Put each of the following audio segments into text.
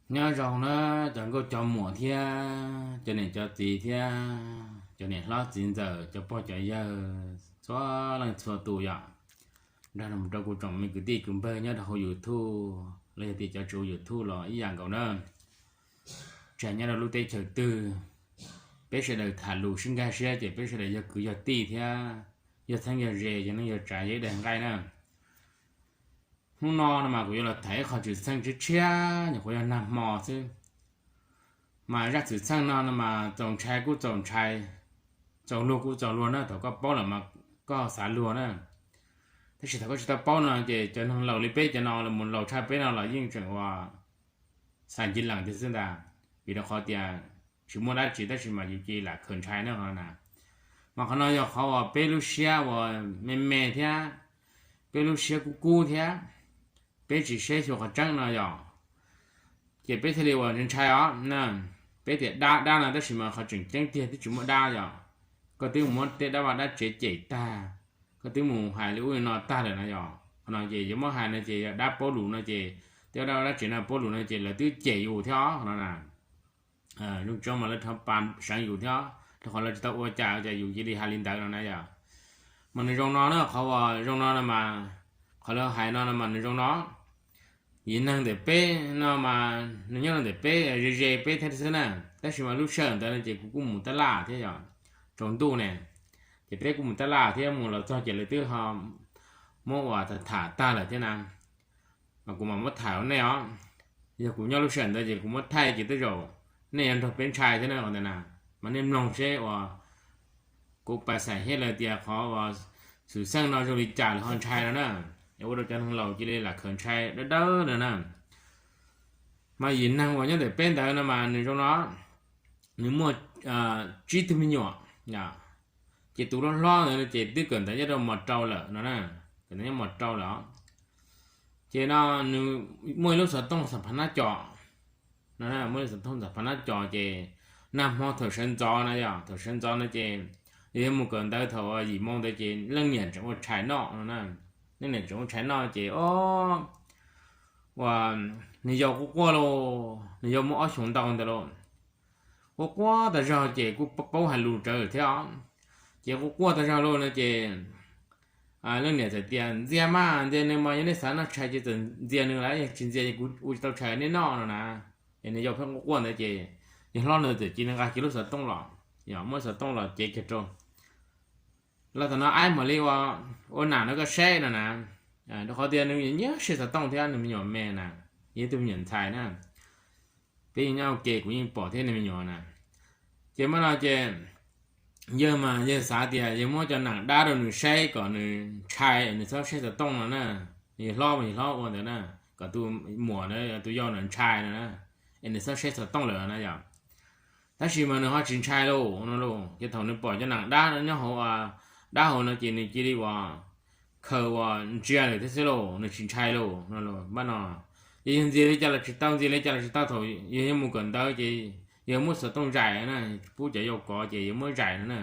Nyob zoo na, cov nkauj cov muam thiab cov niam cov txiv thiab cov niam hlob txiv ntxawm, cov pog cov yawg txhua leej txhua tus yom. Nrog rau kuv tsoom me kwv tij kwv npawg nyob rau hauv YouTube los yog tias cov tsis ua YouTube los ib yam nkaus na. Tsis hais nyob rau lub teb chaws twg, peb sawv daws tham lus sib nkag siab ces peb sawv daws yog kwv yog tij thiab yog txheeb yog ze, yog neej yog tsav, yog ib daig nqaij na. Hnub no no mas kuv yuav los tham ib qho xwm txheej tshiab tshiab, nyuam qhuav yog nag hmo xwb. Mas zaj xwm txheej no no mas txaus ntshai kuj txaus ntshai, txaus luag kuj txaus luag na. Thaum koj paub lawm mas koj xav luag na, tab sis thaum koj tsis tau paub no ces cov neeg laus li peb cov no los mus laus tshaj peb no los yeej tseem ua xav ncig lees tiag xwb ntag, vim rau qhov tias tsis muaj dab tsi tab sis mas yus cia li lam khaws ntshai na qhov no na. Mas qhov no yog qhov uas peb lub siab uas me me thiab peb lub siab kub kub thiab peb tsis saib xyuas qhov tseeb no yom, ces peb thiaj li uas ntshai os na. Peb tias dab dab no tab sis mas qhov tseem ceeb tiag twb tsis muaj dab yom. Koj twb mus muab tej dab vaj dab tsev cem tag, koj twb mus hais li ub li no tag lawm na yom. Qhov no ces yuav muab hais no ces yog dab paub lus no ces, tej dab vaj dab tsev no paub lus no ces lawv twb cem yus thiab qhov no na. Zoo tso mas lawv rov pa seev yus thiab rau qhov lawv tsis tau ua cas ces yus cia li hais li ntawd no na yom. Mas nws zoo no na, qhov uas zoo no no mas, qhov lawv hais no no mas nws zoo no. Yim neeg ntawm peb no mas nws nyob rau ntawm peb ze ze peb thiab xwb na, tab sis mas lub sij hawm ntawd no ces kuv kuj mus tab laj thiab yom, tsaus ntuj ne, ces peb kuj mus tab laj thiab mus los txog ces lawv twb ho muab uas tham tham tag lawm thiab na. Mas kuv mam muab tham rau nej os. Yog kuv nyob lub sij hawm ntawd ces kuv muab thaij ces tej zaum nej yuav nrog peb ntshai thiab na qhov ntawd na. Mas nej mloog seb uas kuv pas xaim thiab lawv tias qhov uas xwm txheej no zoo li cas lawv ho ntshai no na. Ua rau cov neeg laus cia li lam khaws ntshai dawb dawb no na. Mas yim neeg uas nyob ntawm peb ntawd no mas nws zoo no, nws muaj tsib tug me nyuam, ces tus hlob hlob ntawd no ces twb kawm ntawv nyob rau mos rau lawm no na, kawm ntawv nyob mos rau lawm. Ces no nws muaj ib lub xov tooj xam phav nab cos no, muaj ib lub xov tooj xam phav nab cos ces nag hmo thaum sawv ntxov no yom, thaum sawv ntxov no ces yog yuav mus kawm ntawv thaum yim moo ntawd ces leej niam tseem ua tshais noj no na. Leej niam tseem ua tshais noj ces o, uas nws yau quaj quaj lauj, nws yau muaj ob xyoos ntau ntawd lauj. Quaj quaj tas zog ces kuj paub hais lus rawv thiab os. Ces quaj quaj tas zog lauj no ces leej niam txawm tias, Ntxias mas, ntxias nws mas, yog nej xav noj tshais ces txawm ntxias nws lawm, yog tsis ntxias ces kuv ua tsis tau tshais rau nej noj no na. Es nws yau pheej quaj quaj ntawd ces yawg hlob ntawd txawm cia li nqa kiag lub xov tooj los, yog muab xov tooj los cev kiag rau. Los tam no aib mam li ua nam rau koj saib no na, rau qhov tias nws nyiam saib xov tooj thiab nws me nyuam me na, yog ib tug me nyuam ntxhais na. Peb yeej nyob ua ke kuv yeej pom thiab nws me nyuam na. Ces muab no ces yawg mas yawg xav tias yawg muab cov nam dab rau nws saib kom nws ntshai, nws txhob saib xov tooj no na. Yawg hlob mas yawg hlob ua ntawd na, kom tus muam na, tus yau na ntshai no na, es nws txhob saib xov tooj lawm na yom. Tab sis mas nws ho tsis ntshai lauj no lauj. Ces thaum nws pom cov nam dab nyob hauv dab hauv no ces nws cia li uas khaws uas ntsia lawm thiab xwb lauj, nws tsis ntshai lauj no lauj. Npaj no ces yawg ntxias li cas los tsis tau, ntxias li cas los tsis tau, thaum yawg yuav mus kawm ntawv ces yawg muab xov tooj zais na, pub cov yau kov ces yawg muab zais no na.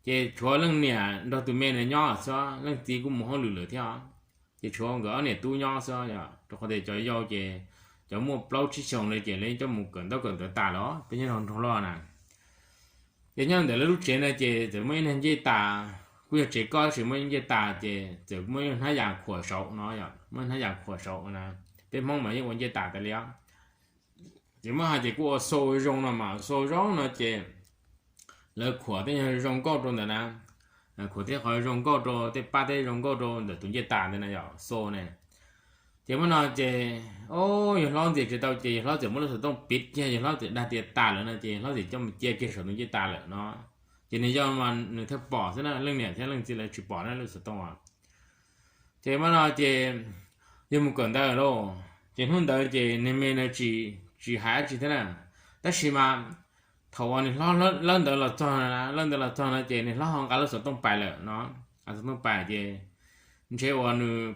Ces tshuav leej niam nrog tus me na nyob xwb, leej txiv kuj mus hauj lwm lawm thiab. Ces tshuav nkawd ob niam tub nyob xwb, rau qhov tias cov yau ces cov muaj plaub tsib xyoos li ces lawv coj mus kawm ntaub kawm ntawv tas lawm, peb nyob rau nroog loj na. Ces nyob ntawm lawv lub tsev no ces txawm muaj ib niag ncej tas, kuj yog tsev koj tab sis muaj ib ncej tas ces txawm muaj ib hnab yas khuam saud no, muaj ib hnab yas khuam saud na. Peb Hmoob mas yeej ua ncej tas tas li os. Ces muab hais ces kuj ua xau zoo no mas, xau zoo no ces lawv khuam tej nyuag zoo nkauj rau ntawd na, khuam tej qhov zoo nkauj rau, tej pab tej zoo nkauj rau ntawm tus ncej tas ntawd na yom, xau ne. Ces muab no ces, o, yawg hlob ntxias tsis tau ces yawg hlob txawm muab lub xov tooj piv kiag, yawg hlob txawm dag tias tas lawm no ces yawg hlob txawm coj mus cia kiag saum tus ncej tas lawm no. Ces nws yau mas nws thiaj pom xwb na, leej niam thiab leej txiv lawv tsis pom na lub xov tooj os. Ces muab no ces yawg mus kawm ntawv lauj, ces hnub ntawd ces niag me na tsis, tsis hais dab tsi thiab na. Tab sis mas thaum uas nws hlob lawb ntawd los txog, lawb ntawd los txog no ces nws hlob ho nqa lub xov tooj pais lawm no. Xov tooj pais ces ntshe uas nws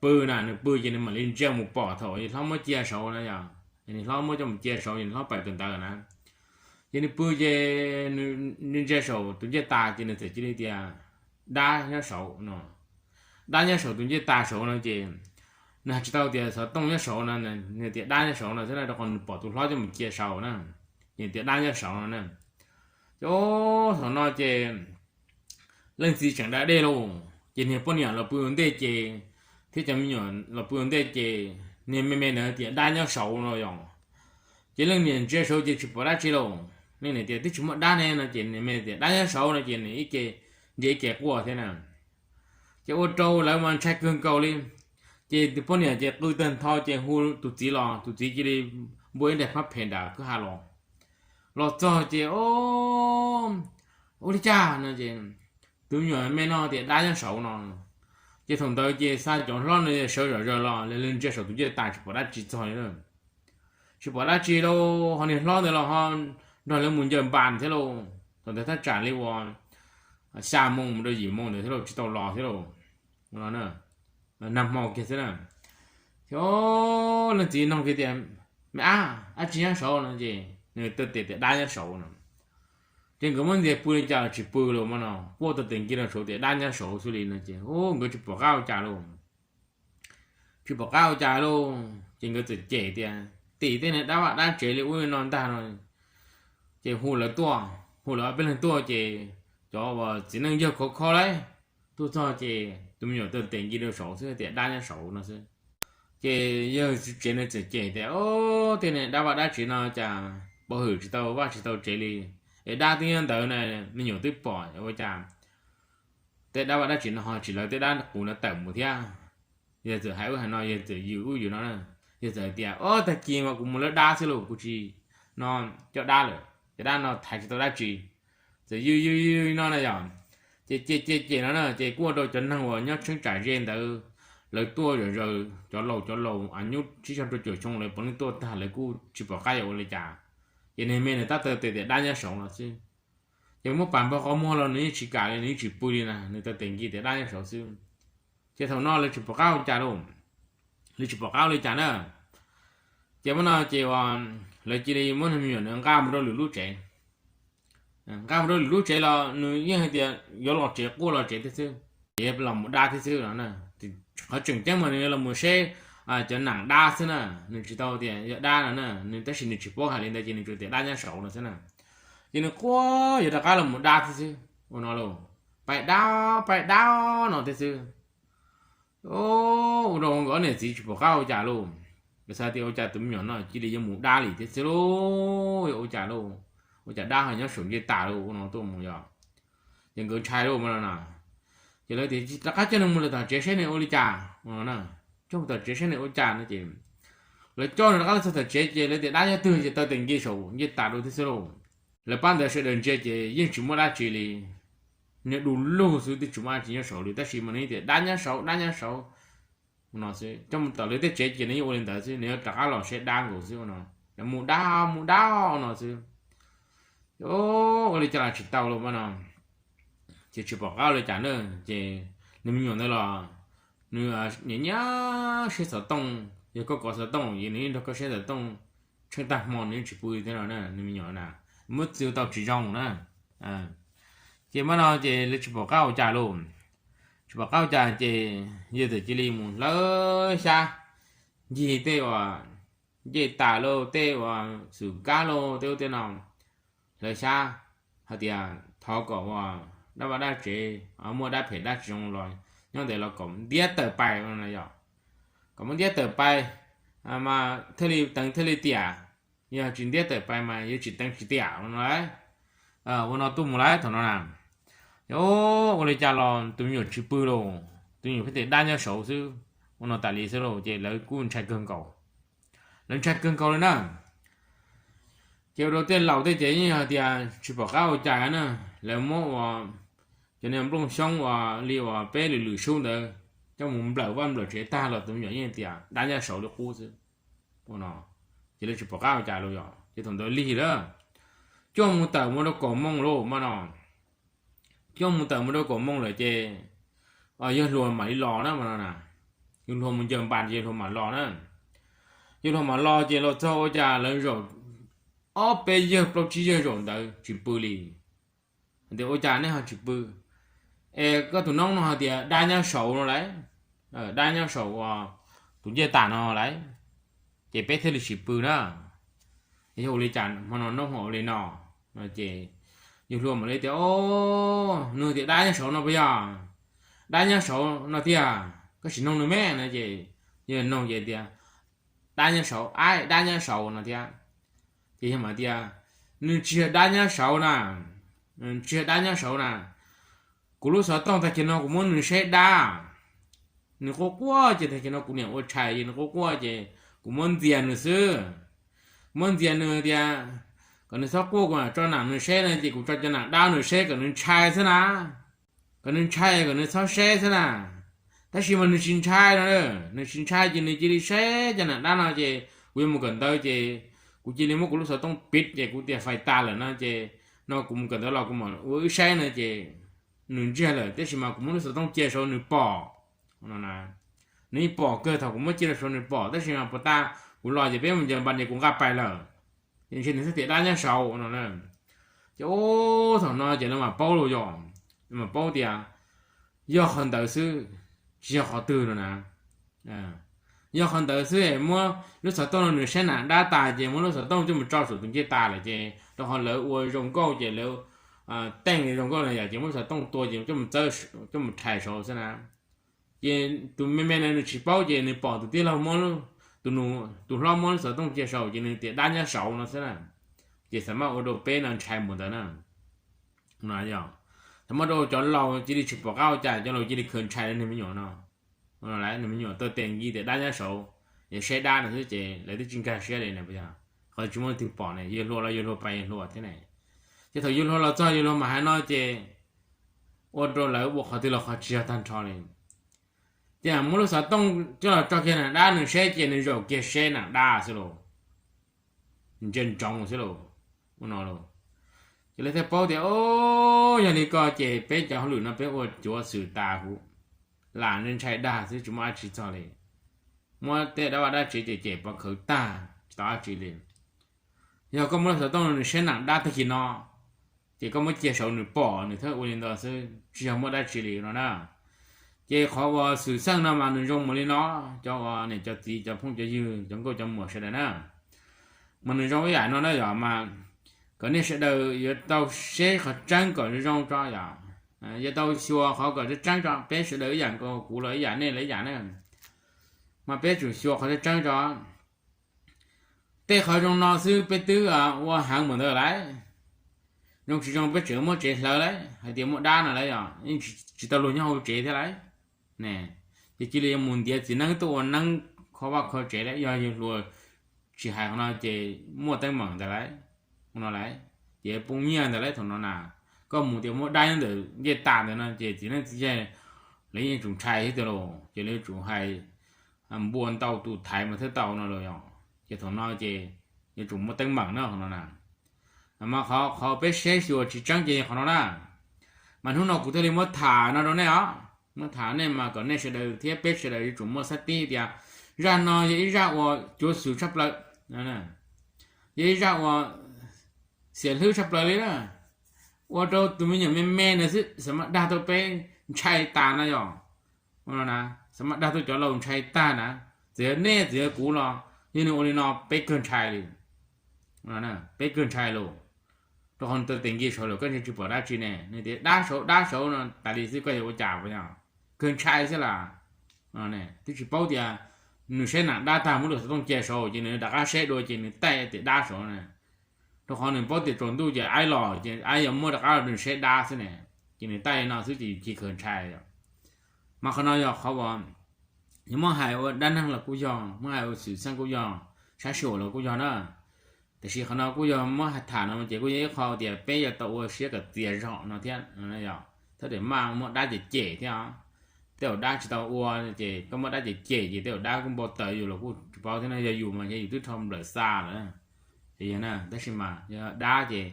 pw na, nws pw ces nws mam li ntsia mus pom thaum yawg hlob muab cia saud na yom. Nws hlob muab coj mus cia saud, nws hlob pais kawm ntawv na. Ces nws pw ces nws ntsia saum tus ncej tas ces nws txawm cia li tias, dab nyob saud no. Dab nyob saum tus ncej tas saud no ces nws hais tsis tau tias xov tooj nyob saud no, nws tias dab nyob saud no xwb na, rau qhov nws pom tus hlob coj mus cia saud na, ces tias dab nyob saud no na. Ces thaum no ces leej txiv tseem da dej lauj, ces niag poj niam los pw ua ntej ces, thiab cov me nyuam los pw ua ntej ces niag me me ntawd tias dab nyob saud no yom. Ces leej niam ntsia saud ces tsis pom dab tsi lauj, leej niam tias twb tsis muaj dab ne no ces niag me tias dab nyob saud no ces nws ib ce ntsia ib ce quaj thiab na. Ces ua rau lawv mas ntshai kawg nkaus li. Ces tus poj niam ces qw tawg ntho ces hu tus txiv los, tus txiv cia li npuaj ib daim phab phem nram kwj ha los. Los txog ces, o, ua li cas no ces tus me nyuam me no tias dab nyob saud no. Ces thaum ntawd ces xa cov hlob no sawv zom zaws los, lawv ntsia saum tus ncej tas tsis pom dab tsi txog li. Tsis pom dab tsi lauj, ho niag hlob ntawd los ho nrog lawv mus ncaws npas thiab lauj. Thaum ntawd thaj tsam li uas xya moo mus rau yim moo ntawd thiab lauj, tsis tau los thiab lauj. Nag hmo kiag xwb na. Ces leej txiv nug kiag tias, me ab, dab tsi nyob saud no ces nws tau tias tias dab nyob saud no. Ces nkawd muab ntxias pw li cas los tsis pw los mas no, quaj tau tes nkig rau saud tias dab nyob saud xwb li no ces nkawd tsis pom qab ua cas lauj. Tsis pom qab ua cas lauj, ces nkawd txawm cem tias tim tej niag dab vaj dab tsev li ub li no ntag no. Ces hu lawv tuaj, hu lawv ob peb leeg tuaj ces cov uas txiv neej yawg khov kho lauj, tuaj txog ces tus me nyuam tau tes nkig rau saud xwb tias dab nyob saud no xwb. Ces yawg tsev no txawm cem tias, o, tej niag dab vaj dab tsev no cas pov hwm tsis tau vaj tsis tau tsev li, es dab twb nyob ntawd na, me nyuam twb pom ua cas tej dab vaj dab tsev no ho tsis lawv tej dab qus no tawm mus thiab. Yawg txawm hais ub hais no, yawg txawm yws ub yws no na. Yawg txawm hais tias, o, tag kis mas kuv mus lawv dab xwb lauj, kuv tsis no coj dab lawm, cov dab no thaiv tsis tau dab tsi. Txawm yws yws yws no na yom. Ces cem cem cem no na ces kuj ua rau cov neeg uas nyob tsheeb tsam ze ntawd lawv tuaj zom zaws, cov laus cov laus a nyuj tsib caug rau caum xyoo lawv puav leej tuaj tag, lawv kuj tsis pom qab yuav ua li cas. Ces niag me nws tab tom tias tias dab nyob saud no xwb. Ces muab pam npog qhov muag los nws yeej tsis kam li, nws yeej tsis pw li na, nws tau tes nkig tias dab nyob saud xwb. Ces thaum no lawv tsis pom qab ua cas lauj, lawv tsis pom qab ua li cas na. Ces muab no ces lawv cia li muab niag me nyuam nqa mus rau lwm lub tsev. Nqa mus rau lwm lub tsev los nws yeej hais tias yuav los tsev quaj los tsev thiab xwb, ces los mus dab thiab xwb no. Qhov tseem ceeb mas nws los mus seb cov nam dab xwb na, nws tsis tau tias yog dab no na, nws tab sis nws tsis paub hais li ntawd ces nws tsuas tias dab nyob saud no xwb na. Ces nws quaj yuav rov qab los mus dab thiab xwb ua no lauj, pais dab pais dab no thiab xwb. Ua rau nkawd ob niam txiv tsis pom qab ua cas lauj, nkawd xav tias ua cas tus me nyuam no cia li yuav mus dab li thiab xwb lauj, yuav ua cas lauj, ua cas dab ho nyob saum ncej tas lauj ua no tuaj mus yom. Ces nkawd ntshai lauj mas no na. Ces lawv tias rov qab coj nws mus lawm tom tsev seb nws ua li cas ua no na, coj mus tom tsev seb nws ua cas no ces lawv coj nws rov qab los txog tom tsev ces lawv tias dab nyob twg ces tau tes nkig saum ncej tas rau thiab xwb lauj. Lawv pab ntawd sawv daws ntsia ces yeej tsis muaj dab tsi li. Niag du lug xwb twb tsis muaj dab tsi nyob saud li tab sis mas nws tias dab nyob saud dab nyob saud no xwb. Coj mus tom lawv tej tsev ces nws yeej ua li ntawd xwb, nws yuav rov qab los seb dab nkaus xwb ua no. Mus dab mus dab no xwb. Ua li cas los tsis tau los mas no, ces tsis pom qab ua li cas na. Ces nws me nyuam ntawd los nws nyiam nyiam siab xov tooj, yog koj kov xov tooj ces nws yeej nrog koj siab xov tooj, tsheej tag hmo nws yeej tsis pw thiab no na. Nws me nyuam na, muab txwv tau tsis zoo na. Ces mas no ces lawv tsis pom qab ua cas lauj, tsis pom qab ua cas ces yawg txawm cia li mus hlawv xyab ncig tej uas ncej tas lauj, tej uas xwm kab lauj, tej ub tej no, hlawv xyab hais tias thov kom uas dab vaj dab tsev, muaj dab phem dab tsis zoo los nyob ntawd los kom ntiab tawm pais no yom, kom muab ntiab tawm pais mas thiaj li teev thiaj li tiam, yog tsis ntiab tawm pais mas yuav tsis teev tsis tiam no lauj. Ua no tuaj mus lauj thaum no na. Ua li cas los tus me nyuam tsis pw lauj, tus me nyuam pheej tias dab nyob saud xwb, ua no tas li xwb lauj ces lawv kuj ntshai kawg nkaus. Lawv ntshai kawg nkaus li na. Ces ua rau tej laus tej ces yeej hais tias tsis pom qab ua cas na, lawv muab uas cov niag nplooj xyoob uas li uas peb lwm lwm sub ntawd coj mus nplawm vaj nplawm tsev tag los tus me nyuam yeej tias dab nyob saud li qub xwb. Ua no ces lawv tsis pom qab ua cas lauj yom, ces thaum ntawd lig lawm, coj mus tawm mus rau kaum moo lauj mas no. Coj mus tawm mus rau kaum moo lawm ces yawg hluas mam li los na mas no na. Yawg hluas mus ncaws npas ces yawg hluas mam los na. Yawg hluas mam los ces los txog ua cas lawv zaum ob peb yawg plaub tsib yawg zaum ntawd tsis pw li. Hais tias ua cas nej ho tsis pw? Es koj tus noob no hais tias dab nyob saud no lauj, dab nyob saum uas tus ncej tas no lauj, ces peb thiaj li tsis pw na. Yog ua li cas hmo no noj hmo ua li no? No ces yawg hluas mam li tias, o, nws tias dab nyob saud no puas yog? Dab nyob saud no tiag, koj sim noog nws me no ces yawg noog ces tias, dab nyob saud, aib, dab nyob saud no thiab. Ces yawg mam tias, nws tsis yog dab nyob saud na, tsis yog dab nyob saud na. Kuv lub xov tooj tag kis no kuv muab nws saib dab, nws quaj quaj ces tag kis no kuv niam ua tshais ces nws quaj quaj ces kuv muab ntxias nws xwb. Muab ntxias nws tias kom nws txhob quaj, kuv mam tso nam nws saib no ces kuv tso cov nam dab nws saib kom nws ntshai xwb na. Kom nws ntshai, kom nws txhob saib xwb na. Tab sis mas nws tsis ntshai no, nws tsis ntshai ces nws cia li saib cov nam dab no ces kuv yuav mus kawm ntawv ces kuv cia li muab kuv lub xov tooj piv ces kuv tias fais tas lawm no ces no kuv mus kawm ntawv los kuv mam ua wb saib no ces nws ntsiag lawm, tab sis mas kuv muab lub xov tooj cia saud nws pom. Nws pom kawg thaum kuv muab cia rau saud nws pom, tab sis mas puas tas kuv los ces peb mus ncaws npas ces kuv nqa pais lawm. Ces ntshe nws thiaj tias dab nyob saud no. Ces ub, thaum no ces lawv mam paub los yog, lawv mam paub tias yog qhov ntawd xwb, tsis yog qhov twg no na. Yog qhov ntawd xwb, muab lub xov tooj no nws saib nam dab tas ces muab lub xov tooj coj mus tso saum tus ncej tas lawm ces rau qhov lawv ua zoo nkauj ces lawv teej zoo nkauj na yom, ces muab lub xov tooj tua ces coj mus txawb, coj mus rhais saud xwb na. Ces tus me me no nws tsis paub ces nws pom tus tij laug muab, tus hlob muab lub xov tooj cia saud ces nws tias dab nyob saud no xwb na. Ces xam maj ua rau peb no ntshai npaum ntawd na. Yog, thaum muaj rau cov laus cia li tsis pom qab ua cas, cov laus cia li khaws ntshai rau niag me nyuam no. Nws me nyuam taw tes nkig tias dab nyob saud, yog saib dab no xwb ces lawv twb tsis nkag siab li na. Qhov tsis muaj leej twg pom ne, yawg hluas los yawg hluas pais yawg hluas thiab ne. Ces thaum yawg hluas los txog yawg hluas mam hais no ces ua rau lawv ua qhov twg los qhov tsis yog tag nrho li. Ces muab lub xov tooj coj los tso kiag nam dab nws saib ces nws zaum kiag saib nam dab xwb lauj, ntsia ntsoov xwb lauj. Ua no lauj, ces lawv thiaj paub tias, o, yog li ko ces peb cov hauj lwm no peb ua cuav xwm tas huv, lam ntshai dag xwb tsis muaj dab tsi txog li. Muab tej dab vaj dab tsev cem cem pov khawv tag tsis tau dab tsi li. Yog koj muab lub xov tooj nws saib nam dab tag kis no, ces koj muab cia saud nws pom nws thiaj ua li ntawd xwb tsis yog muaj dab tsi li no na. Ces qhov uas xwm txheej no mas nws zoo mus li no, cov uas niam cov txiv cov phooj cov ywg cov nkauj cov muam sawv daws na, mas nws zoo ib yam no na yom, mas kom nej sawv daws yuav tau saib qhov tseeb kom zoo tso yom. Yuav tau xyuas qhov kom tseeb tseeb tso, peb sawv daws ib yam nkaus, kuv los ib yam, nej los ib yam na, mas peb tsum xyuas qhov tseeb tseeb tso. Tej qhov zoo no xwb peb twb ua heev mus ntawd lauj. Zoo tsis zoo peb tseem muab tsev hlawv lauj, hais tias muaj dab no lauj yom, yeej tsis tau luag nyob hauv tsev thiab lauj. Ne, ces cia li yuav mus ntiav txiv neeb tuaj ua neeb kho vaj kho tsev lauj, yog yawg hluas tsis hais qhov no ces muaj teeb meem ntawd lauj. Ua no lauj, ces poob nyiaj ntawd lauj thaum no na. Koj mus tias muaj dab nyob ntawm ncej tas ntawd no ces txiv neeb txiv yaig lawv yeej tsum ntshai thiab tiag lauj, ces lawv tsum hais npua ntau tus thaiv mas thiaj tau no los yom. Ces thaum no ces yuav tsum muaj teeb meem na qhov no na. Mas qhov, qhov peb saib xyuas tsis tseeb ces qhov no na. Mas hnub no kuv thiaj li muab tham no rau nej os, muab tham nej mas kom nej sawv daws thiab peb sawv daws yuav tsum muaj xab tib tias zaj no yog ib zaj uas cuav xwm tshaj plaws, yog ib zaj uas xiam hlwb tshaj plaws li na. Ua rau tus me nyuam me me no xwb xam maj dag tau peb ntshai tas na yom. Xam maj dag tau cov laus ntshai tag na. Txawm yog nej txawm yog kuv los yog nws ua li no peb kawg ntshai li. Peb kawg ntshai lauj, rau qhov nws taw tes nkig saud lawm koj ntshai tsis pom dab tsi ne, nws tias dab saud dab saud no tas li xwb koj yuav ua cas puas yog? Kawg ntshai xwb las. Twb tsis paub tias nws saib nam dab tag muab lub xov tooj cia saud ces nws rov qab saib dua ces nws taij tias dab saud na. Rau qhov nws paub tias tsaus ntuj ces aib los ces aib yuav muab rov qab los nws saib dab xwb ne. Ces nws taij li no xwb ces yus cia kawg ntshai. Mas qhov no yog qhov uas yus muab hais ua dab neeg los kuj yog, muab hais ua xwm txheej kuj yog, sab sij huam los kuj yog na. Tiam sis qhov no kuj yog muab tham no ces kuj yog ib qho tias peb yuav tau ua siab kom txias zog no thiab. Thawj daim maj muab dab cem cem thiab os. Tej zaum dab tsis tau ua ces koj muab dab cem cem ces tej zaum dab kuj npau taws yus los kuj tsis paub thiab no, yog yus mas yog yus twb rho nplawm xa lawm. Ces yog na, tab sis mas yog dab ces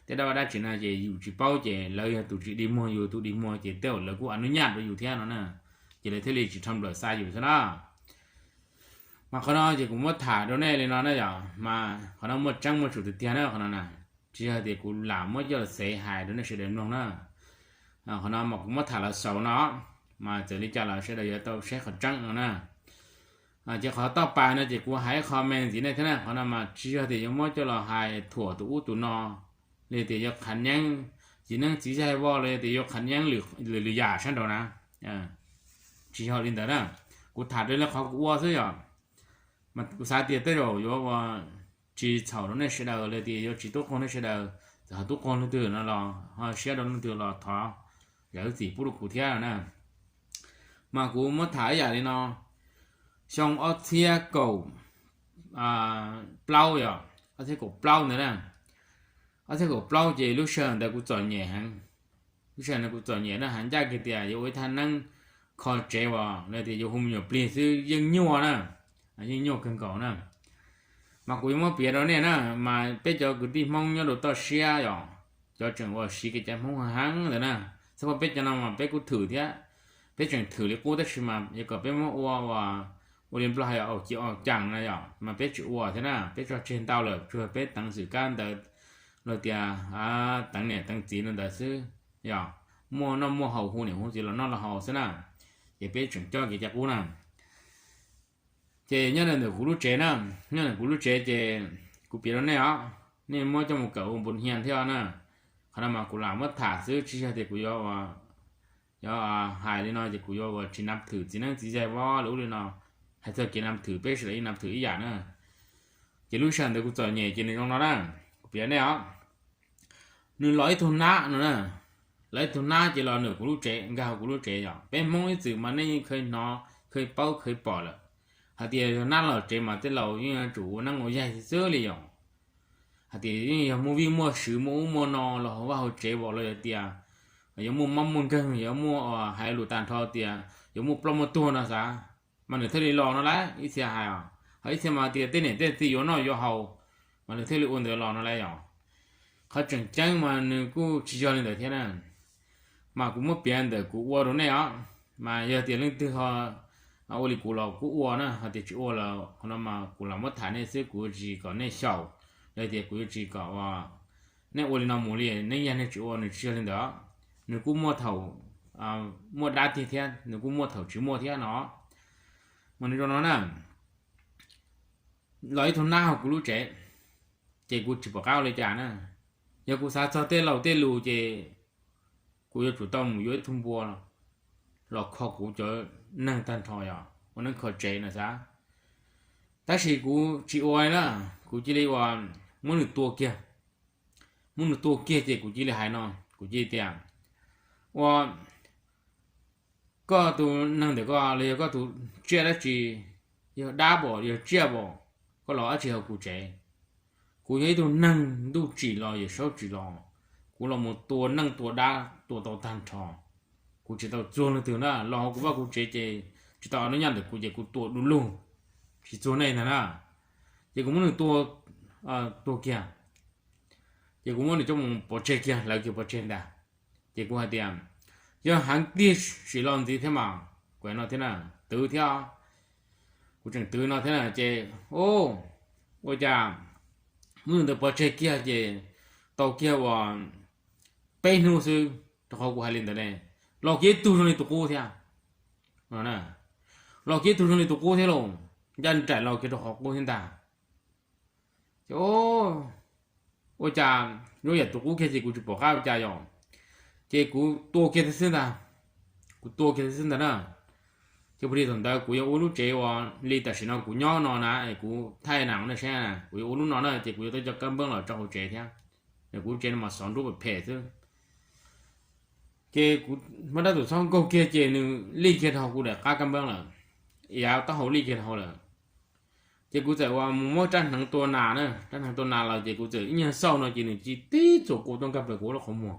tej dab vaj dab tsev no ces yus tsis paub ces lawv yog tus tsis dig muag yus tus dig muag ces tej zaum lawv kuj a nub nyaj rau yus thiab no na. Ces lawv thiaj li tsis rho nplawm xa yus xwb na. Mas qhov no ces kuv muab tham rau nej li no na yom, mas qhov no muaj tseeb muaj tsum tiag tiag na qhov no na. Tsis yog tias kuv lam muab coj los xev hais rau nej sawv daws mloog na. Qhov no mas kuv muab tham los xaus no, mas txawm li cas los sawv daws yuav tau saib qhov tseeb no na. Ces qhov toj pas no ces kuv hais ib qho me ntxiv nej thiab na, qhov no mas tsis yog tias yuav muab coj los hais thuam tus ub tus no, los yog tias yuav qhav nyeeb txiv neeb txiv yaig voj, los yog tias yuav qhav nyeeb lwm lwm yam sab nraud na. Tsis yog li ntawd na, kuv tham raws li qhov kuv ua xwb yom. Mas kuv xav tias tej zaum yuav ua tsis txhaum rau nej sawv daws, los tias yuav tsis tub qaug nej sawv daws, txawm ho tub qaug leej twg no los ho siab rau leej twg los thov zam lub txim pub rau kuv thiab na. Mas kuv muab tham ib yam li no, xyoo ob txhiab kaum plaub yom, ob txhiab kaum plaub ntawd na, ob txhiab kaum plaub ces lub sij hawm ntawd kuv txom nyem heev. Lub sij hawm ntawd kuv txom nyem na, hais ncaj kiag tias yuav ua ib thaj neeb kho tsev uas los tias yuav hu me nyuam plig xwb yeej nyuaj na, yeej nyuaj kawg nkaus na. Mas kuv yuav muab piav rau nej na, mas peb cov kwv tij Hmoob nyob rau toj siab yom, cov tseem uas siv kev cai Hmoob heev ntawd na, txhua peb cov no mas peb kuj thwm thiab, peb tseem thwm li qub tab sis mas yog kom peb muab ua ua, ua li Nplog hais au ci au cam na yom, mas peb tsis ua thiab na, peb tso tseg ntau lawm, tsuas peb teev xwm kab ntawd, los tias teev niam teev txiv no ntawd xwb yom, muaj noj muaj haus hu niam hu txiv los noj los haus xwb na, ces peb tseem coj kev cai qub na. Ces nyob ntawm kuv lub tsev na, nyob ntawm kuv lub tsev ces kuv piav rau nej os, nej muab coj mus kawm ua npus hias thiab na. Qhov no mas kuv lam muab tham xwb, tsis yog tias kuv yuav, yuav hais li no ces kuv yuav ua tsis nab thwm txiv neeb txiv yaig voj li ub li no. Hais txog kev nab thwm peb sawv daws yeej nab thwm ib yam na. Ces lub sij hawm ntawd kuv txom nyem ces nws zoo no na, kuv piav nej os. Nws los ib tug nab no na, los ib tug nab ces los ntawm kuv lub tsev, nkag hauv kuv lub tsev yom. Peb Hmoob ib txwm mas nej yeej kheev hnov kheev paub kheev pom lawm, hais tias yog nab los tsev mas tej laus yeej yuav tsum ua neeb ua yaig xwb li yom. Hais tias yeej yog muaj vij muaj sw muaj ub muaj no los hauv vaj hauv tsev vos los yog tias yuav muaj mob muaj nkeeg, yuav muaj hais lus tag nrho tias yuav muaj ploj muaj tuag no xav, mas nws thiaj li los no lauj, ib txhia hais os. Ho ib txhia mas tias tej niam tej txiv yuav noj yuav haus, mas nws thiaj li ua ntawd los no lauj yom. Qhov tseem ceeb mas nws kuj tsis yog li ntawd thiab na. Mas kuv muab piav ntawm kuv ua rau nej os, mas yog tias leej twg ho ua li kuv los kuj ua na, ho tias tsis ua los qhov no mas kuv los muab tham nej xwb, kuv yuav tsis kom nej xyaum, los tias kuv yuav tsis kom nej ua li no mus li, nej yog nej tsis ua, nws tsis yog li ntawd. Nws kuj muaj thaum muaj dab tiag thiab, nws kuj muaj thaum tsis muaj thiab no. Mas nws zoo no na, los ib tug nab hauv kuv lub tsev, ces kuv tsis pom qab ua li cas na. Yog kuv xav txog tej laus tej lus ces kuv yuav tsum tau mus yuav ib tug npua los kho kuv cov neeg tag nrho yom, ua neeb kho tsev no xav. Tab sis kuv tsis ua li na, kuv cia li ua muab nws tua kiag. Muab nws tua kiag ces kuv cia li hais no, kuv cia li tias, ua, koj tus neeg ntawm koj los yog koj tus tsiaj dab tsi, yog dab pom yog tsiaj pom, koj los dab tsi hauv kuv tsev? Kuv yog ib tug neeg ntuj tsim los yawm saub tsim los, kuv los mus tua neeg tua dab tua tau tag nrho, kuv tsis tau txuag leej twg na, los hauv kuv vaj kuv tsev ces tsis tau noj nyaj ntawm kuv ces kuv tua du lug, tsis txuag nej ntag na. Ces kuv muab nws tua, tua kiag, ces kuv muab nws coj mus pov tseg kiag, hlawv kiag pov tseg ntag. Ces kuv hais tias, yog heev tiag sim los ntxiv thiab mas, kuv no thiab na, twv thiab, kuv tseem twv no thiab na ces, ua cas muab nws ntawd pov tseg kiag ces tau kiag uas peb hnub xwb, rau qhov kuv hais li ntawd ne, los kiag ib tug zoo li tus qub thiab. Los kiag ib tug zoo li tus qub thiab lauj, ncaj nraim los kiag rau qhov qub thiab ntag. Ces ua cas zoo yam tus qub kiag ces kuv tsis pom qab ua cas yom, ces kuv tua kiag thiab xwb ntag. Kuv tua kiag thiab xwb ntag na. Ces puag thaum ntawd kuv yuav ua lub tsev uas li tam sim no kuv nyob no na, kuv thaij na nej saib na, kuv yuav ua lub no na ces kuv yuav tau cov kab npeeb los tso hauv tsev thiab. Kuv lub tsev no mas xov nruab phem phem xwb. Ces kuv muab rab tus txhob nkaug kiag ces nws lij kiag rau hauv kuv daim qab kab npeeb lawm, yav taub hau lij kiag rau hauv lawm. Ces kuv txawm ua mus muab rab hneev tua nas na, rab hneev tua nas los ces kuv txawm ib nyuag xauj no ces nws cia li tib txuas kua tuaj nkag plaws kuv lub qhov muag.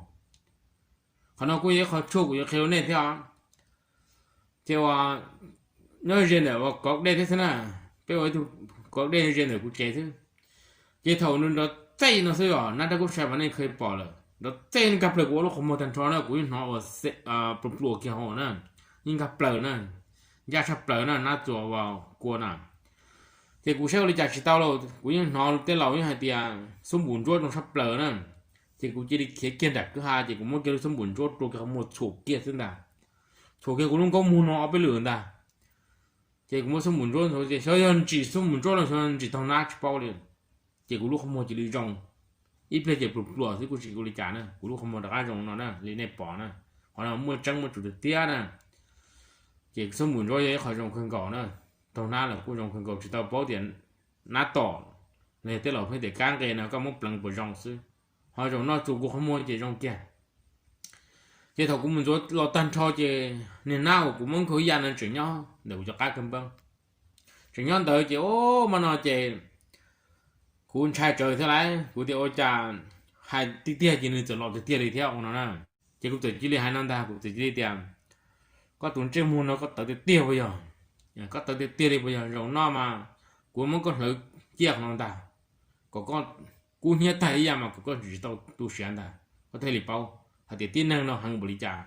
Qhov no kuj yog ib qho tshuaj kuv yuav qhia rau nej thiab. Ces ua nyob ze ntawm ua kov dej thiab xwb na, peb ua ib tug kov dej ze ntawm kuv tsev xwb. Ces thaum nws nrov txej no xwb os, nab rab kub sai mas nej kheev pom lawm, nrov txej nkag plaws kuv ua lub qhov muag tag nrho na, kuv yeej hnov ua pluas pluas kiag hauv na, yeej nkag plaws na, ncaj tshaj plaws na, nab txuas ua kua na. Ces kuv saib ua li cas tsis tau lauj, kuv yeej hnov tej laus yeej hais tias xub npum ntsuab zoo tshaj plaws na. Ces kuv cia li khiav kiag nram kwj ha ces kuv muab kiag lub xub npum ntsuab rua kiag qhov muag txhuam kiag xwb ntag. Txhuam kiag kuv lub nkaub muag no ob peb lwm ntag. Ces kuv muab xub npus ntsuab ntxuav ces xyov yog ntsim xub npus ntsuab los xyov ntsim taug nab tsis paub li. Ces kuv lub qhov muag cia li zoo, ib pliag ces pluas pluas xwb kuj tsis ua li cas na, kuv lub qhov muag rov qab zoo no na li nej pom na. Qhov no muaj tseeb muaj tsum tiag tiag na. Ces xub npus ntsuab yog ib qho zoo kawg nkaus na, taug nab los kuj zoo kawg nkaus, tsis tau paub tias nab tom los yog tej laus pheej tias kab nqe no koj muab pleev puas zoo xwb, ho zaum no txus kuv qhov muag ces zoo kiag. Ces thaum kuv mus ntxuav los tag nrho ces niag nab uas kuv muab nkhaus ib yam no tseem nyob ntawm kuv cov qab kawg npab. Tseem nyob ntawd ces o, hmo no ces kuv ntshai tsawv thiab lauj, kuv tias ua cas hais tiag tiag ces nws txawm los tiag tiag li thiab ua no na. Ces kuv txawm cia li hais no ntag, kuv txawm cia li tias, koj tus ntsej muag no koj tawv tiag tiag puas yog? Koj tawv tiag tiag li puas yog? Zaum no mas kuv muab koj hlawv ciaj qhov no ntag, kom koj kub hnyiab tag ib yam mas kom koj tsis tau tu siav ntag, koj thiaj li paub hais tias tib neeg no heev npaum li cas.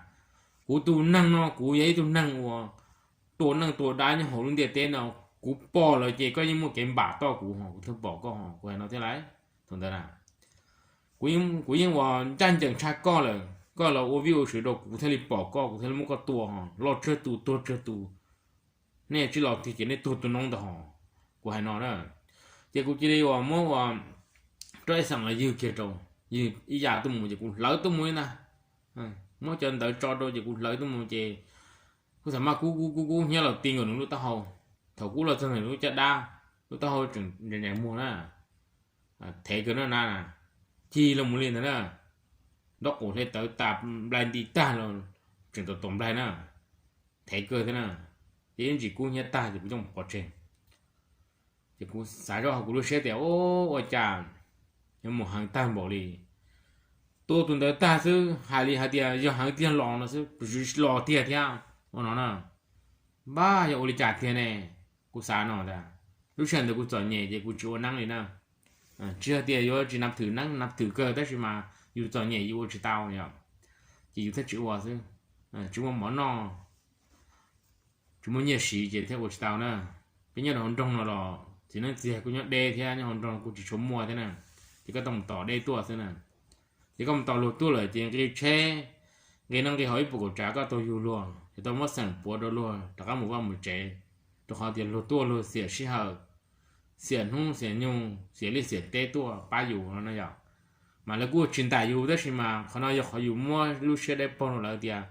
Kuv tus neeg no kuv yog ib tug neeg uas tua neej tua dab nyob hauv lub ntiaj teb no, kuv pom lawm ces koj yeej muaj kev npam toj kuv ho kuv thiaj pom koj ho, kuv hais no thiab lauj. Thaum ntawd na kuv yeej ua ncaj ncees tshaj koj lawm, koj los ua vij ua sw rau kuv thiaj li pom koj, kuv thiaj li muab koj tua ho, loj tsawg tus tuag tsawg tus, nej tsis los tiag ces nej tuag tus noob ntag ho, kuv hais no na. Ces kuv cia li ua muab ua rau ib xeem los ywg kiag rau, ywg ib yam tuaj mus ces kuv hlawv tuaj mus li ntag. Muab cov ntawd tso rau ces kuv hlawv tuaj mus ces kuv xam maj kub kub kub kub hnyiab los ti nkaus nws lub taub hau. Thaum kub los txog ntawm lub caj dab, lub taub hau tseem ntsais muag na, thev kawg na na, cig los mus li ntawd na, nraub qaum hle tawv tas nplai nti tag los tseem tau tom nplai na, thev kawg thiab na. Ces ib ntsis kub hnyiab tag ces kuv coj mus pov tseg. Ces kuv xav zoj hauv kuv lub siab tias, ua cas yuav mus heev tag npaum li. Tua tus ntawd tag xwb hais li hais tias yog heev tiag los no xwb, los tiag thiab ua no na. Npab yog ua li cas tiag ne? Kuv xav no ntag. Lub sij hawm ntawd kuv txom nyem ces kuv tsis ua neeb li na. Tsis hais tias yuav tsis nab thwm neeb, nab thwm kawg tab sis mas yus txom nyem yus ua tsis tau yom, ces yus thiaj tsis ua xwb. Tsis muaj mov noj, tsis muaj nyiaj siv ces thiaj ua tsis tau na. Peb nyob rau hauv nroog no los txiv neeb txiag kuj nyob deb thiab, nyob hauv nroog kuj tsis tshua muaj thiab na. Ces koj tau mus tos deb tuaj xwb na. Ces koj mus tos luag tuaj lawm ces nqi tsheb, nqi noj nqi haus ib puas kaum tsav koj tau yug luag, ces tau muab xeem puav rau luag rov qab mus vaj mus tsev, rau qhov tias luag tuaj luag xiam sij hawm, xiam hnub xiam nyoog, xiam liaj xiam teb tuaj pab yus no na yom. Mas lawv kuj tsis ntam yus tab sis mas qhov no yog qhov yus muab lub siab dawb paug rau lawv tias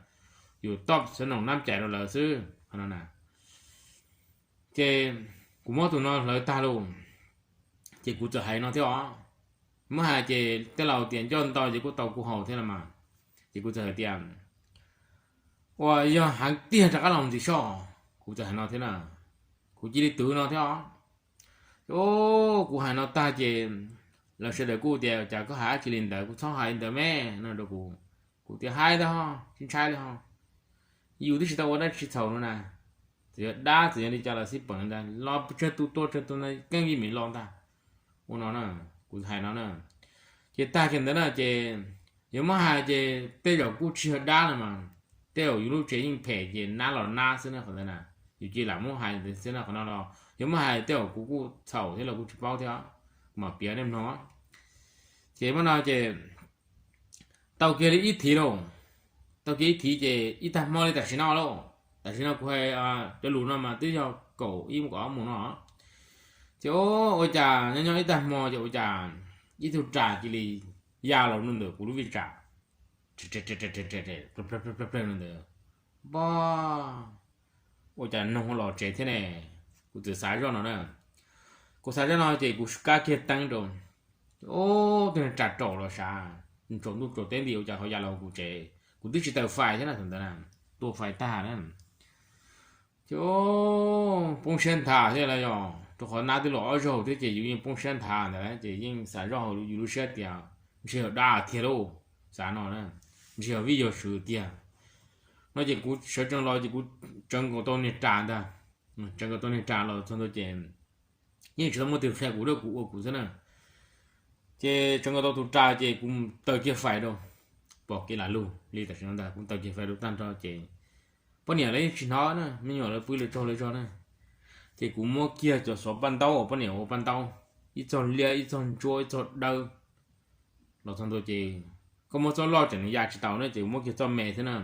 yus toj xov noom nab cais rau lawv xwb qhov no na. Ces kuv muab tus no hlawv tag lauj, ces kuv txawm hais no thiab os. Muab hais ces tej laus tias ncauj ntau ces kuj tau kuv haus thiab los mas. Ces kuv txawm hais tias, ua yog heev tiag rov qab los ntxiv soj, kuv txawm hais no thiab na. Kuv cia li twv no thiab os. Kuv hais no tag ces lawv sawv daws kuj tias cas koj hais dab tsi li ntawd, kuv txhob hais li ntawd me no rau kuv. Kuv tias hais ntag ho, tsis ntshai li ho. Yus twb tsis tau ua dab tsi txhaum no na. Txawm yog dab txawm yog li cas los xij peem ntag, los tsawg tus tua tsawg tus ntag, keeb vij mis los ntag. Ua no na, kuv hais no na. Ces tag kiag ntawd na ces yuav muab hais ces tej zaum kuj tsis yog dab no mas, tej zaum yus lub tsev yeej phem ces nab los nab xwb na qhov ntawd na. Yus cia li lam muab hais ntawd xwb na, qhov no los yuav muab hais tej zaum kuv kuj txhaum thiab los kuj tsis paub thiab, kuv mam piav nej mloog. Ces muab no ces tau kiag li ib thiv lauj, tau kiag ib thiv ces ib tag hmo li tam sim no lauj, tam sim no kuv hais cov lus no mas twb yog kaum ib mus kaum ob mus no. Ces ua cas nyob nyob ib tag hmo ces ua cas ib tug ras cia li ya los rau ntawm kuv lub vij tsam, ntawd, ua cas noog los tsev thiab ne? Kuv txawm xav zoj no na. Kuv xav zoj no ces kuv kab kiag teeb rau, ub, tus ras raum los sav, tsaus ntuj tsaus teb nti ua cas ho ya los kuv tsev, kuv twb tsis taws fais thiab na thaum ntawd na, tua fais tag na. Ces poob siab nthav thiab los yog rau qhov nab twb los ob zaug thiab ces yus yeej poob siab nthav ntawd ces yeej xav zoj hauv yus lub siab tias ntshe yog dab tiag lauj, xav no, ntshe yog vij yog sw tiag no ces kuv sawv tsees los ces kuv tsawv nkaus tau niag ras ntag, tsawv nkaus tau niag ras los txog ntua ces yeej tsis tau muaj twg qhia kuv, kuv ua kuv xwb na. Ces tsawv nkaus tau tus ras ces kuv taws kiag fais rau, pom kev lam lug li tam sim no ntag, kuv taws kiag fais rau tag nrho ces poj niam lawv yeej tsis hnov na, me nyuam lawv pw lawv tsaug lawv zog na. Ces kuv muab kiag cov xov paj ntaub uas poj niam ua paj ntaub, ib txog liab ib txog ntsuab ib txog dawb los txog ntua ces koj muab txoj loj tseem ya tsis tau na ces kuv muab kiag txoj me xwb na,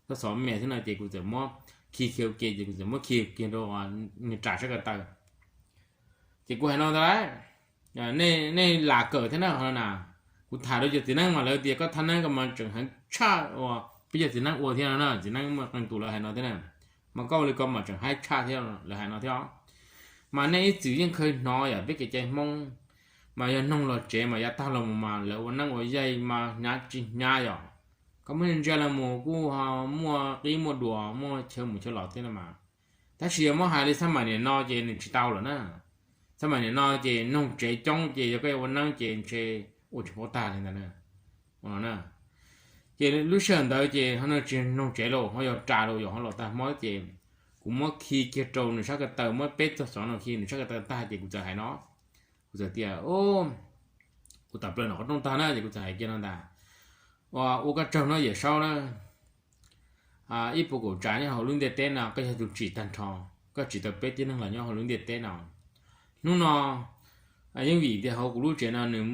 txoj xov me xwb na ces kuv txawm muab khi kiag ua ke ces kuv txawm muab khi kiag rau nws ram sab ko taw. Ces kuv hais no ntag lauj, nej lam kawm thiab na ho na. Kuv tham rau cov txiv neej mas lawv tias koj thaj neeb ko mas tseem heev tshaj uas peb cov txiv neej ua thiab no na, txiv neej muaj qee tus lawv hais no thiab na. Mas koj ua li ko mas tseem haib tshaj thiab lawv hais no thiab. Mas nej ib txwm yeej khaws hnov yom, peb kev cai Hmoob mas yog noog los tsev mas yav tag los mus mas lawv ua neeb ua yaig mas hnyav tsis hnyav yom. Koj muab ntsia los mus kuj ho muaj qib muaj duas, muaj chaw mus chaw los thiab no mas. Tab sis yog muab hais li xab maim niam no ces nws tsis tau lawm na. Xab maim niam no ces noog tsev coob ces yog koj yuav ua neeb ces ntshe ua tsis paub tag li ntawd na. Ces lub sij hawm ntawd ces ho nws tsis noog tsev los ho yog ras los yog ho los tag hmo ces kuv muab khi kiag rau nws sab ko taw, muab peb txog xov no khi nws sab ko taw tag ces kuv txawm hais no, kuv txawm tias, kuv tawm plaws nram qhov rooj tag na ces kuv txawm hais kiag no ntag, ua koj tsaug no Yawm Saub na, ib puas kaum tsav nyob hauv lub ntiaj teb no koj yog tus tsim tag nrho, koj tsim tau peb tib neeg los nyob hauv lub ntiaj teb no. Hnub no yeej vim tias hauv kuv lub tsev no nws,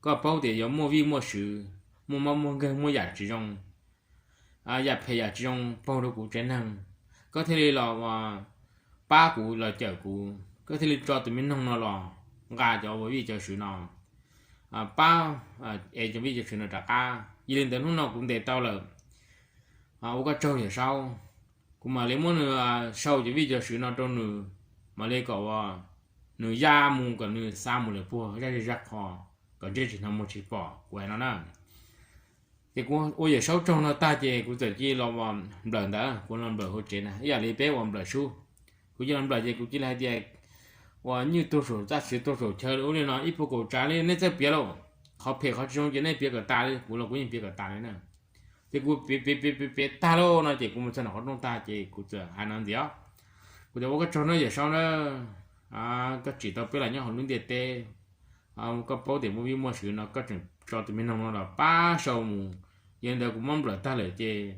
koj paub tias yuav muaj vij muaj sw, muaj mob muaj nkeeg, muaj yam tsis zoo, yam phem yam tsis zoo paug rau kuv tsev neeg, koj thiaj li los pab kuv los cawm kuv, koj thiaj li tso tus me noog no los nqa cov vij cov sw no, pab es cov vij cov sw no rov qab. Yog li ntawd hnub no kuv ntes tau lawm, ua koj tsaug Yawm Saub. Kuv mam li muab nws sau cov vij cov sw no rau nws, mam li kom nws ya mus kom nws xa mus lawm puag zaj zej zaj qho, kom ntsej tsis hnov muag tsis pom, kuv hais no na. Ces kuv ua Yawm Saub tsaug no tag ces kuv txawm cia li los nplawm ntawd, kuv los nplawm hauv tsev na ib yam li peb ua nplawm sub. Kuv cia li los nplawm ces kuv cia li hais tias, ua nywj tuag saum txaj siv tuag saum chaw li ub li no ib puas kaum tsav li nej txawj piav lauj, qhov phem qhov tsis zoo ces nej piav kom tas li, kuv los kuv yeej piav kom tas li na. Ces kuv piav piav piav piav tag lauj no ces kuv mus txog nram qhov rooj tag ces kuv txawm hais no ntxiv, kuv tias ua koj tsaug no Yawm Saub na, koj tsim tau peb los nyob hauv lub ntiaj teb, koj paub tias muaj vij muaj sw no koj tseem tso tus me noog no los pab sau mus. Yog li ntawd kuv muab nplawm tag lawm ces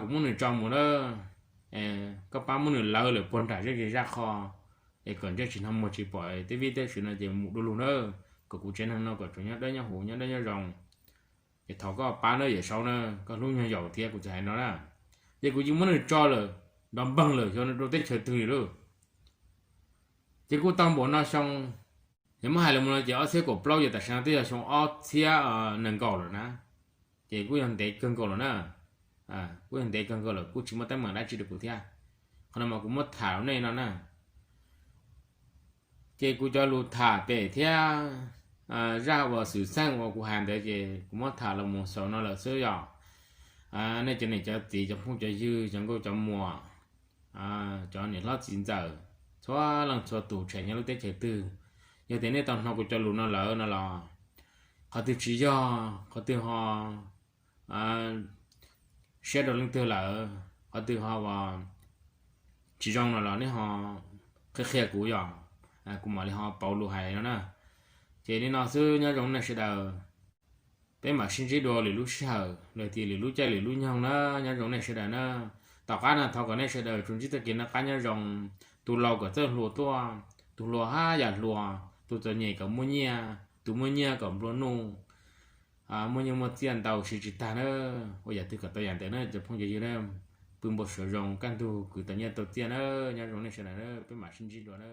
kuv muab nws tso mus na, koj pab muab nws lawv lawm puag nram zej zej zaj qho, es kom ntsej tsis hnov muag tsis pom tej vij tej sw no ces mus du lug na, kom kuv tsev neeg no kom tsuas nyob dawb nyob huv nyob dawb nyob zoo. Es thov koj pab na Yawm Saub na, koj hlub nyuag yaus thiab, kuv txawm hais no na. Ces kuv cia li muab nws tso lawm, nrov npeeg lawm xyov nws rau teb chaws twg li lauj. Ces kuj tau npaum no xyoo, yog muab hais los no ces ob txhiab kaum plaub ces tam sim no twb yog xyoo ob txhiab nees nkaum lawm na. Ces kuj yog ntev kawg nkaus lawm na, kuj yog ntev kawg nkaus lawm kuj tsis muaj teeb meem dab tsi rau kuv thiab. Qhov no mas kuv muab tham rau nej no na. Ces kuv cov lus tham pem thiab zaj uas xwm txheej uas kuv hais ntawd ces kuv muab tham los mus xaus no lawm xwb yom. Nej cov niam cov txiv cov phooj cov ywg cov nkauj cov muam, cov niam hlob txiv ntxawm, txhua leej txhua tus tseem nyob lub teb chaws twg, yog tias nej tau hnov kuv cov lus no lawm no los qhov twg tsis yog, qhov twg ho siab rau leej twg lawm, qhov twg ho tsis zoo no los nej ho qhia qhia kuv yom, kuv mam li ho pauv lus hais no na. Ces li no xwb nyob zoo nej sawv daws, peb mam sib ntsib dua lwm lub sij hawm los tias lwm lub caij lwm lub nyoog na, nyob zoo nej sawv daws na. Tom qab no thov kom nej sawv daws tsuas ntsib txoj kev noj qab nyob zoo, tus laus kom txawj hluas tuaj, tus hluas haj yam hluas, tus txom nyem kom muaj nyiaj, tus muaj nyiaj kom nplua nuj, muaj nyiaj muaj txiaj ntau siv tsis tag na. Ua yam twg kom tau yam ntawd na cov phooj cov ywg na. Pw npau suav zoo, kaj ntug kwv tau nyiaj tau txiaj na. Nyob zoo nej sawv daws na, peb mam sib ntsib dua na.